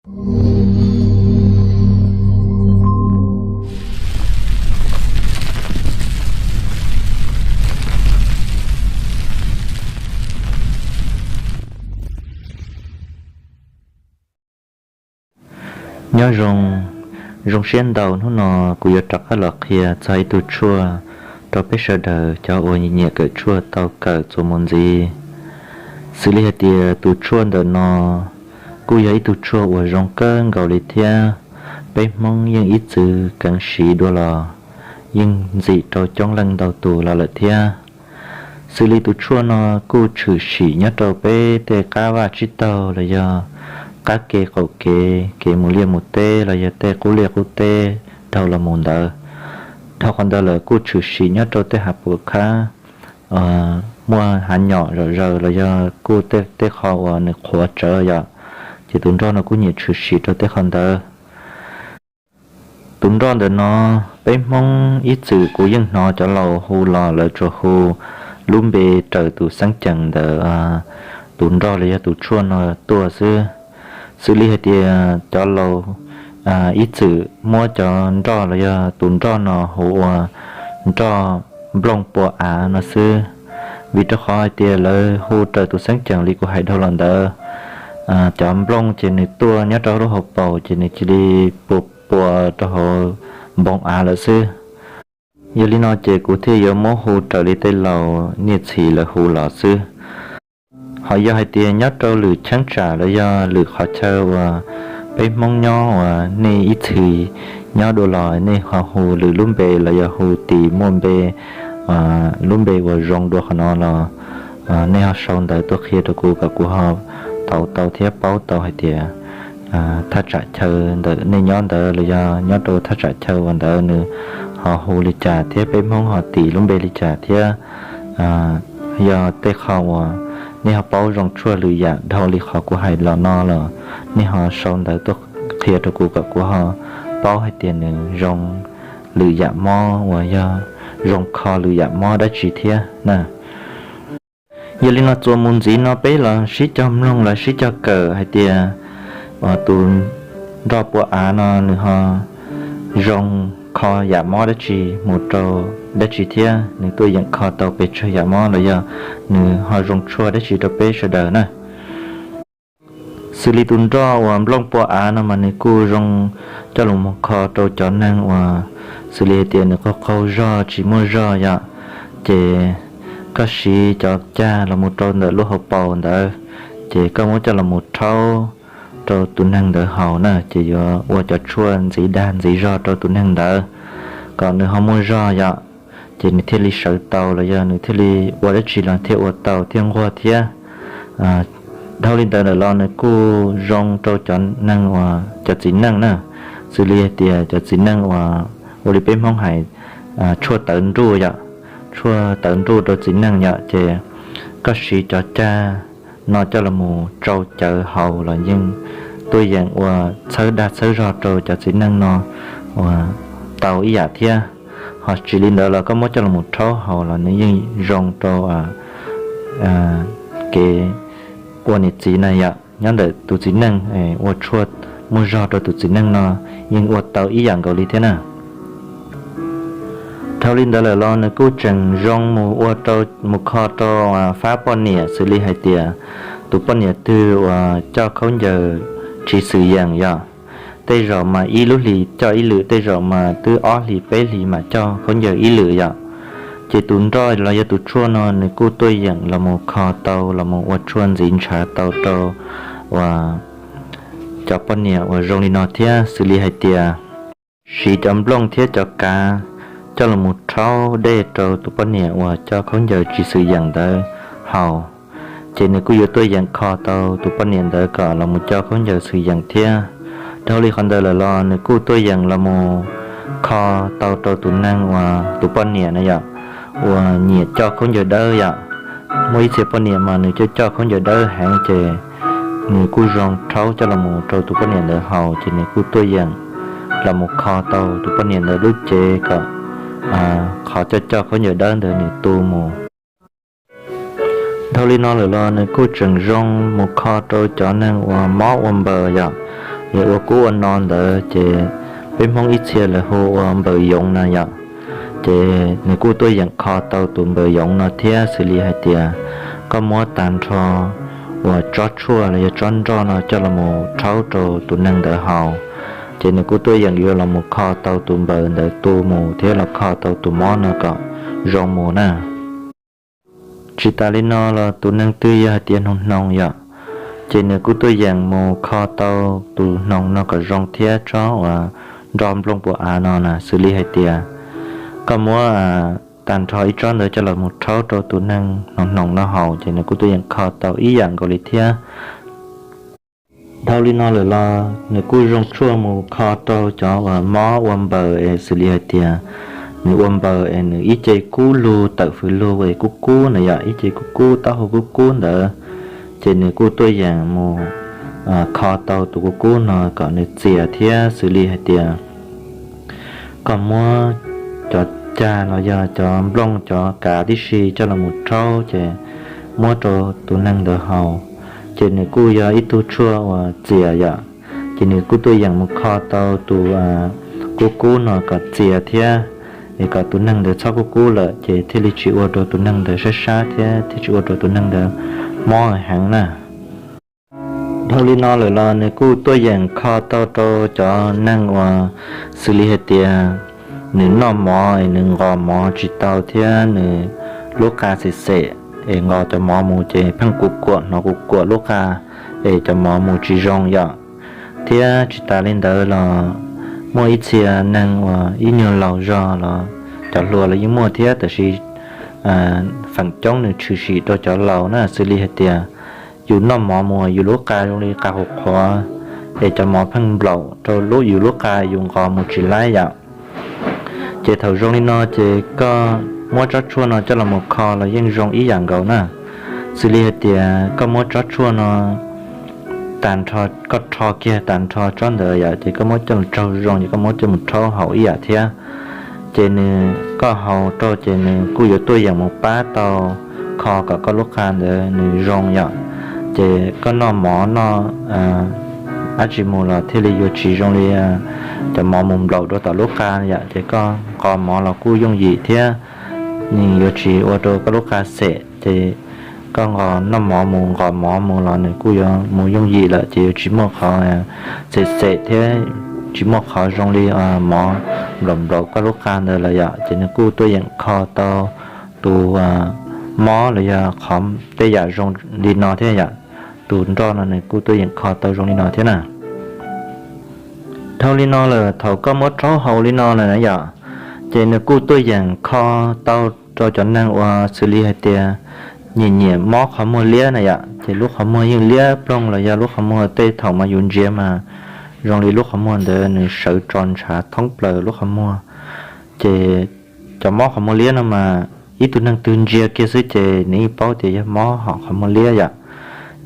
Nyob zoo, zoo siab ntau hnub no kuv yuav rov qab los qhia txog ib tug tshuaj rau peb sawv daws cov uas nyiam kawm tshuaj tau kawm txuas mus ntxiv. Xws li hais tias tus tshuaj ntawm no kuj yog ib tug tshuaj uas zoo kawg nkaus li thiab, peb Hmoob yeej ib txwm keev siv dua los yeej ntxim rau coob leej ntau tus los lawm thiab. Xws li tus tshuaj no kuj tshwm sim nyob rau peb tej qab vaj tsib taug los yog qab ke qaum kev, kev mus liaj mus teb los yog tej qub liaj qub teb dhau los mus ntawd. Dhau qhov ntawd lawm kuj tshwm sim nyob rau tej hav puas khab, muaj hav nyom zom zaws los yog kuj tej qho uas nws qhuav tsawv yom, ces tus nroj no kuj nyiam tshwm sim rau tej qho ntawd. Tus nroj ntawm no peb Hmoob ib txwm kuv yeej hnov cov laus hu los lawv tsuas hu lub npe raws tus xeeb ceem ntawm tus nroj los yog tus tshuaj no tuaj xwb. Xws li hais tias cov laus ib txwm muab cov nroj los yog tus nroj no hu ua nroj nplooj pua av no xwb, vim rau qhov hais tias lawv hu raws tus xeeb ceem li kuv hais dhau los ntawd. Cov nplooj ces nws tuaj nyob rau lub hauv paus ces nws cia li pua pua rau hauv npoo av lawm xwb. Yog li no ces kuv thiaj yuav muab hu raws li tej laus niaj txhis lawv hu los xwb. Ho yog hais tias nyob rau lwm cheeb tsam los yog lwm qhov chaw uas peb Hmoob nyob uas nej ib txhis nyob dua los nej ho hu lwm lub npe los yog hu tis muaj npe, lub npe uas zoo dua qhov no los nej ho sau ntawv tuaj qhia rau kuv kom kuv ho tau tau thiab paub tau hais tias thaj tsam chaw ntawm nej nyob ntawd los yog nyob rau thaj tsam chaw uas ntawd nws ho hu li cas thiab peb Hmoob ho tis lub npe li cas thiab yog tej qho uas nej ho paub zoo tshuaj lwm yam dhau li qhov kuv hais los no los nej ho sau ntawv tuaj qhia rau kuv kom kuv ho paub hais tias nws zoo lwm yam mob uas yog zoo kho lwm yam mob dab tsi thiab na. Yog li no txuas mus ntxiv no peb los sib cog mloog los sib cog kawm hais tias tus nroj pua av no nws ho zoo kho yam mob dab tsi mus rau dab tsi thiab nws tuaj yeem kho tau pes tsawg yam mob los yog nws ho zoo tshuaj dab tsi rau peb sawv daws na. Xws li tus nroj uas nplooj pua av no mas nws kuj zoo coj los mus kho rau cov neeg uas xws li hais tias nws qaug qaug zog tsis muaj zog yom, ces koj siv cov cag los mus rau ntawm lub hauv paus ntawd, ces koj muab coj los mus rhaub rau tus neeg ntawd haus na, ces yuav ua cov tshuaj ntxiv dag ntxiv zog rau tus neeg ntawd kom nws ho muaj zog yom, ces nws thiaj li sawv tau los yog nws thiaj li ua dab tsi los thiaj ua tau thiaj nquag thiab. Dhau li ntawd lawm los nws kuj zoo rau cov neeg uas cov txiv neej na, xws li hais tias cov txiv neej uas ua li peb Hmoob hais tshuaj tawv nruj yom, tshuaj tawv nruj rau txiv neej yom, ces koj siv cov cag no coj los mus tsau cawv haus los yeej tuaj yeem ua txhawb dag txhawb zog rau cov txiv neej no uas tau ib yam thiab. Ho tsis li ntawd los koj muab coj los mus rhaub haus los nws yeej zoo rau kev ua niam txiv na yom, nyob ntawm tus txiv neej ua tshuaj muaj zog rau tus txiv neej no yeej ua tau ib yam nkaus li thiab na. Dhau li ntawd lawm los nws kuj tseem zoo mus ua rau, mus kho rau fab poj niam, xws li hais tias tus poj niam twg uas coj khaub ncaws tsis xwm yeem yom, tej zaum mas ib lub hlis coj ib lwm, tej zaum mas twb ob hlis peb hlis mam coj khaub ncaws ib lwm yom, ces tus nroj los yog tus tshuaj no nws kuj tuaj yeem los mus kho tau los mus ua tshuaj ntxiv ntshav tau rau uas cov poj niam uas zoo li no thiab, xws li hais tias siv cov nplooj thiab cov kav coj los mus rhaub dej rau tus poj niam uas coj khaub ncaws tsis xwm yeem ntawd haus, ces nws kuj yuav tuaj yeem kho tau tus poj niam ntawd kom los mus coj khaub ncaws xwm yeem thiab. Dhau li qhov ntawd lawm los nws kuj tuaj yeem los mus kho tau rau tus neeg uas tus poj niam na yom, uas nyiam coj khaub ncaws dawb yom. Muaj ib txhia poj niam mas nws coj coj khaub ncaws dawb heev ces nws kuj zoo rhaub coj los mus rau tus poj niam ntawd haus, ces nws kuj tuaj yeem los mus kho tau tus poj niam ntawd lub cev kom qhov coj coj khaub ncaws dawb ntawd nws tu mus. Dhau li no lawm los nws kuj tseem zoo mus kho rau cov neeg uas mob ua npaws yom, Ces ua kub ua no ntawd ces peb Hmoob ib txhia lawv hu ua npaws yoov na yom. Ces nws kuj tuaj yeem kho tau tus npaws yoov no thiab, xws li hais tias koj muab tag nrho uas tsob tshuaj los yog tsob nroj no coj los mus rhaub rau tus neeg ntawd haus, ces nws kuj tuaj yeem yuav los mus kho tau tus npaws ntawd tu mus thiab los kho tau tus mob no kom zoo mus na. Tsis tas li no los tus neeg twg yog hais tias hnoos hnoos yom, ces nws kuj tuaj yeem mus kho tau tus hnoos no kom zoo thiab tsob uas nroj nplooj puas av no na. Xws li hais tias koj muab tag nrho ib tsob ntawd coj los mus rhaub rau tus neeg hnoos hnoos no haus, ces nws kuj tuaj yeem kho tau ib yam nkaus li thiab. Dhau li no lawm los nws kuj zoo tshuaj mus kho rau cov uas mob ua npaws es xws li hais tias nws ua npaws es nws ib ce kub lug tawm fws lug es kub kub na yom, ib ce kub kub taub hau kub kub ntawd, ces nws kuj tuaj yeem mus kho tau tus kub kub no kom nws txias thiab. Xws li hais tias koj muab cov cag los yog cov nplooj cov kav tib si coj los mus rhaub ces muab rau tus neeg ntawd haus, ces nws kuj yog ib tug tshuaj uas txias yom. Ces nws kuj tuaj yeem mus kho tau tus kub kub no kom txias thiab, es kom tus neeg ntawd txhob kub kub lawm ces thiaj li tsis ua rau tus neeg ntawd sab sab thiab thiaj tsis ua rau tus neeg ntawd mob heev na. Dhau li no lawm los nws kuj tuaj yeem kho tau rau cov neeg uas xws li hais tias nws noj mov es nws nqos mov tsis tau thiab nws lub qa xem xem es nqos cov mov mus ces pheej kuam kuam hnov kuam kuam lub qa es cov mov mus tsis zoo yom. Thiab tsis tas li ntawd los muaj ib txhia neeg uas ib nyuag laus zog los cov hluas los yeej muaj thiab, tab sis feem coob nws tshwm sim rau cov laus na. Xws li hais tias yus noj mov mus yus lub qa zoo li qa qhuav qhuav es cov mov pheej nplaum rau lub yus lub qa yus nqos mus tsis laib yom. Ces thaum zoo li no ces koj muab tsob tshuaj no coj los mus kho los yeej zoo ib yam nkaus na. Xws li hais tias koj muab tsob tshuaj no tag nrho, koj rho kiag tag nrho tsob ntawd yom, ces koj muab coj los tsaug zoo ces koj muab coj mus rhaub haus ib yam thiab. Ces nws koj haus rau ces nws kuj yuav tuaj yeem mus pab tau kho kom koj lub qa ntawd nws zoo yom. Ces koj noj mov noj dab tsi mus los thiaj li yuav tsis zoo li cov mov mus nplaum rau tom lub qa yom. Ces koj nqos mov los kuj yooj yim thiab, nws yuav tsis ua rau koj lub qa xem. Ces koj nqos noj mov mus nqos mov mus los nws kuj yuav mus yooj yim lawm, ces yuav tsis muaj qhov xem xem thiab tsis muaj qhov zoo li mov nplaum nplaum koj lub qa ntawd lawm yom. Ces nws kuj tuaj yeem kho tau tus mob los yog qhov tej yam zoo li no thiab yom. Tus nroj no nws kuj tuaj yeem kho tau zoo li no thiab na. Dhau li no lawm thaum koj muab rhaub haus li no lawm na yom, ces nws kuj tuaj yeem kho tau rau cov neeg uas xws li hais tias nyiam nyiam mob qhov muag liab na yom. Ces lub qhov muag yeej liab ploog los yog lub qhov muag tej thaum mas yus ntsia mas zoo li lub qhov muag ntawd nws sawv tso ntshav thoob plaws lub qhov muag. Ces cov mob qhov muag liab no mas ib tug neeg twg ntsia kiag xwb ces nws yeej paub tias yog mob hom qhov muag liab yom.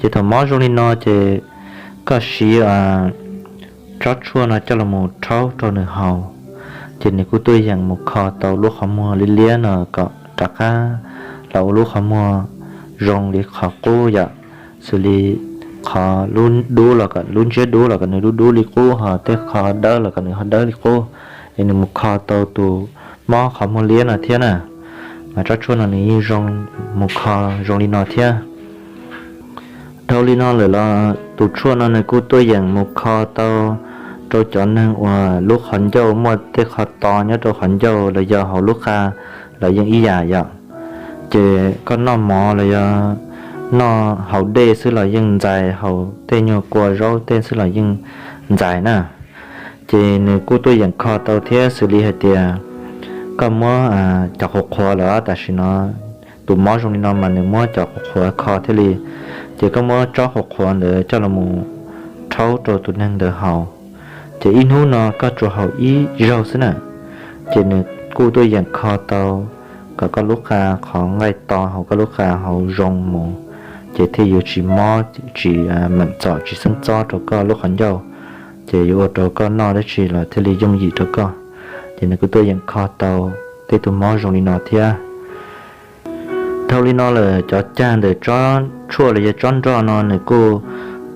Ces thaum mob zoo li no ces koj siv tsob tshuaj no coj los mus rhaub rau nws haus, ces nws kuj tuaj yeem mus kho tau lub qhov muag liab liab no kom rov qab los ua lub qhov muag zoo li qhov qub yom. Xws li qhov lub dub los kom lub ntsiab dub los kom nws dub dub li qub, ho tej qhov dawb los kom nws ho dawb li qub, es nws mus kho tau tus mob qhov muag liab no thiab na. Mas tsob tshuaj no nws yeej zoo mus kho zoo li no thiab. Dhau li no lawm los tus tshuaj no nws kuj tuaj yeem mus kho tau rau cov neeg uas lub qhov ncauj muaj tej qhov to nyob rau qhov ncauj los yog hauv lub qa los yeej ib yam yom. Ces koj noj mov los yog noj haus dej xwb los yeej ntxais, haus tej nyuag kua zaub tej xwb los yeej ntxais na. Ces nws kuj tuaj yeem kho tau thiab, xws li hais tias koj muab cov qhuav qhuav lawm, tam sim no tus mob zoo li no mas nws muab cov qhuav qhuav kho thiaj li. Ces koj muab tsob qhuav qhuav ntawd coj los mus rhaub rau tus neeg ntawd haus, ces ib hnub no koj tsuas haus ib zaug xwb na, ces nws kuj tuaj yeem kho tau kom koj lub qa qhov nqaij to hauv koj lub qa hauv zoo mus, ces thiaj yuav tsis mob tsis meem txom tsis xeeb txob rau koj lub qhov ncauj, ces yuav ua rau koj noj dab tsi los thiaj li yooj yim rau koj. Ces nws kuj tuaj yeem kho tau tej tug mob zoo li no thiab. Dhau li no lawm cov cag ntawm tsob tshuaj los yog tsob nroj no nws kuj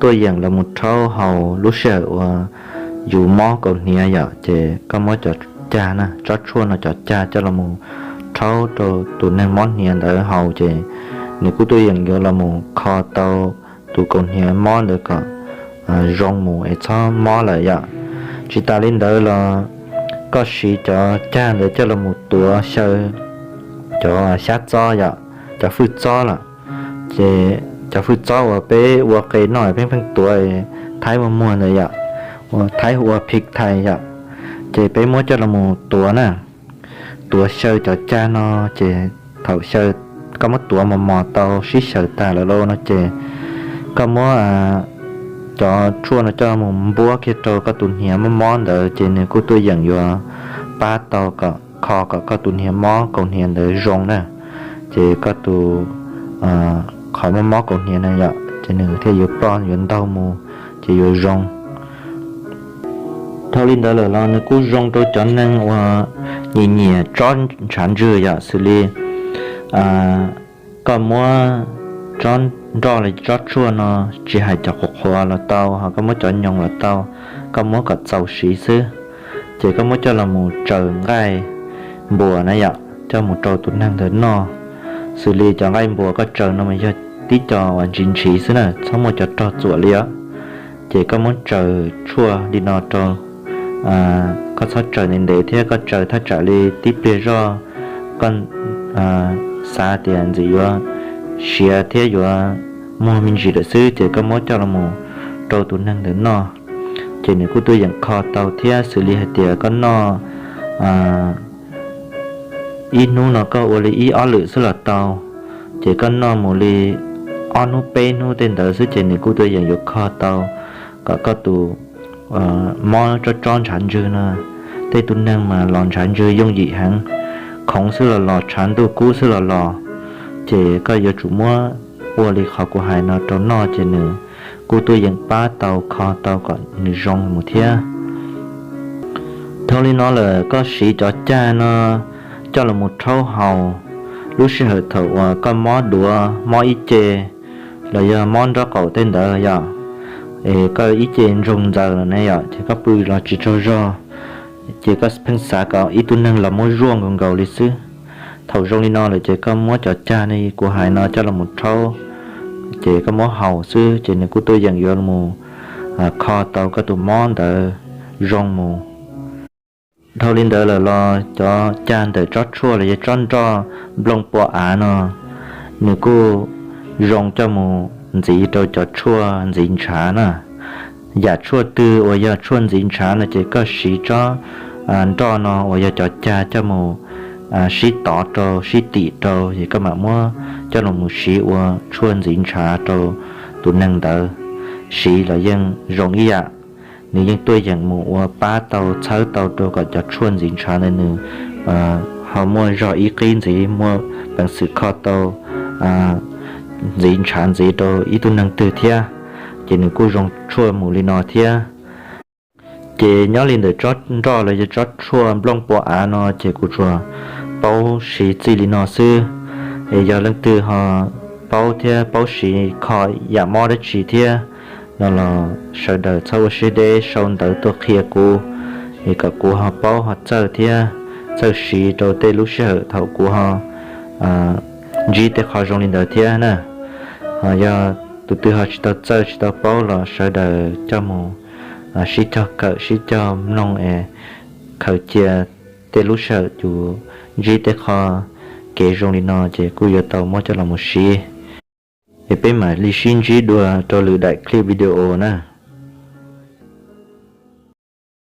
tuaj yeem los mus rhaub haus lub sij hawm uas yus mob kaus hniav yom, ces koj muab cov cag na, tsob tshuaj no cov cag coj los mus rhaub rau tus neeg mob hniav ntawd haus, ces nws kuj tuaj yeem yuav los mus kho tau tus kaus hniav mob ntawd kom zoo mus es txhob mob lawm yom. Tsis tas li ntawd los koj siv cov cag ntawd coj los mus tuav xyaw cov xyab txob yom, cov fwj txob lawm. Ces cov fwj txob uas peb ua qe noj pheej pheej tuav thaib muag muag ntawd yom, thaib hu ua phik thais yom, ces peb muab coj los mus tuav na, tuav xyaw cov cag no, ces thaum xyaw, koj muab tuav mos mos tau sib xyaw tas lawm lauj no ces koj muab cov tshuaj no coj mus npuab kiag rau koj tus hniav mob mob ntawd ces nws kuj tuaj yeem yuav pab tau kom kho kom koj tus hniav mob kaus hniav ntawd zoo na. Ces koj tus qhov mob mob kaus hniav na yom, ces nws thiaj yuav ploj yuav ntaug mus, ces yuav zoo. Dhau li ntawd lawm los nws kuj zoo rau cov neeg uas nyiam nyiam tsob ntshav ntswg yom, xws li koj muab tsob nroj los tsob tshuaj no, tsis hais cov qhuav qhuav los tau, ho koj muab cov nyoos los tau, koj muab kom txaus siv xwb. Ces koj muab coj los mus tsaws nqaij npuas na yom, coj mus rau tus neeg ntawd noj. Xws li cov nqaij npuas koj tsaws no mas yog tib co uas ntshis ntshis xwb na, txhob muaj cov rog txuam li os. Ces koj muab tsaws tshuaj li no rau, koj txhob tsaws ntev ntev thiab koj tsaws thaj tsam li tib pliag zoj, koj xav tias ntxim yuav siav thiab yuav muag me ntsis lawm xwb ces koj muab coj los mus rau tus neeg ntawd noj. Ces nws kuj tuaj yeem kho tau thiab, xws li hais tias koj noj ib hnub no koj ua li ib ob lwm xwb los tau, ces koj noj mus li ob hnub peb hnub tej ntawd xwb ces nws kuj tuaj yeem yuav kho tau kom koj tus mob tsob tsob ntshav ntswg no. Tej tug neeg mas los ntshav ntswg yooj yim heev, khoov xwb los los, tshav ntuj kub xwb los los, ces koj yuav tsum muab ua li qhov kuv hais no rau noj ces nws kuj tuaj yeem pab tau kho tau kom nws zoo mus thiab. Dhau li no lawm koj siv cov cag no coj los mus rhaub haus lub sij hawm thaum uas koj mob duav, mob ib ce, los yog mob nraub qaum tej ntawd yom, es koj ib ce ntsoog ntxaws los ne yom, ces koj pw los tsis tsaug zog, ces koj pheej xav kom ib tug neeg los muab zuaj nkaus nkaus li xwb. Thaum zoo li no lawm ces koj muab cov cag li kuv hais no coj los mus rhaub, ces koj muab haus xwb ces nws kuj tuaj yeem yuav mus kho tau koj tus mob ntawd zoo mus. Dhau li ntawd lawm los cov cag ntawm tsob tshuaj los yog tsob nroj nplooj pua av no, nws kuj zoo coj mus ntxiv rau cov tshuaj ntxiv ntshav na. Yam tshuaj twg uas yog tshuaj ntxiv ntshav no ces koj siv tsob nroj no uas yog cov cag coj mus sib tov rau sib tim rau, ces koj mam muab coj los mus siv ua tshuaj ntxiv ntshav rau tus neeg ntawd siv los yeej zoo ib yam. Nws yeej tuaj yeem mus ua pab tau txhawb tau rau kom cov tshuaj ntxiv ntshav ntawd nws ho muaj zog ib qib ntxiv, muaj peev xwm kho tau ntxiv ntshav ntxiv rau ib tug neeg twg thiab, ces nws kuj zoo tshuaj mus li no thiab. Ces nyob li ntawm tsob nroj los yog tsob tshuaj nplooj pua av no ces kuv tsuas paub siv txij li no xwb. Es yog leej twg ho paub thiab paub siv kho yam mob dab tsi thiab no los sawv daws txhob ua siab deb sau ntawv tuaj qhia kuv, es kom kuv ho paub ho txawj thiab txawj siv rau tej lub sij hawm thaum kuv ho ntsib tej qho zoo li ntawd thiab na. Ho yog tus twg ho tsis tau txawj tsis tau paub los sawv daws coj mus sib cog kawm sib cog mloog es khaws cia tej lub sij hawm yus ntsib tej qho kev zoo li no ces kuj yuav tau muab coj los mus siv. Es peb mam li sib ntsib dua rau lwm daim clip video na.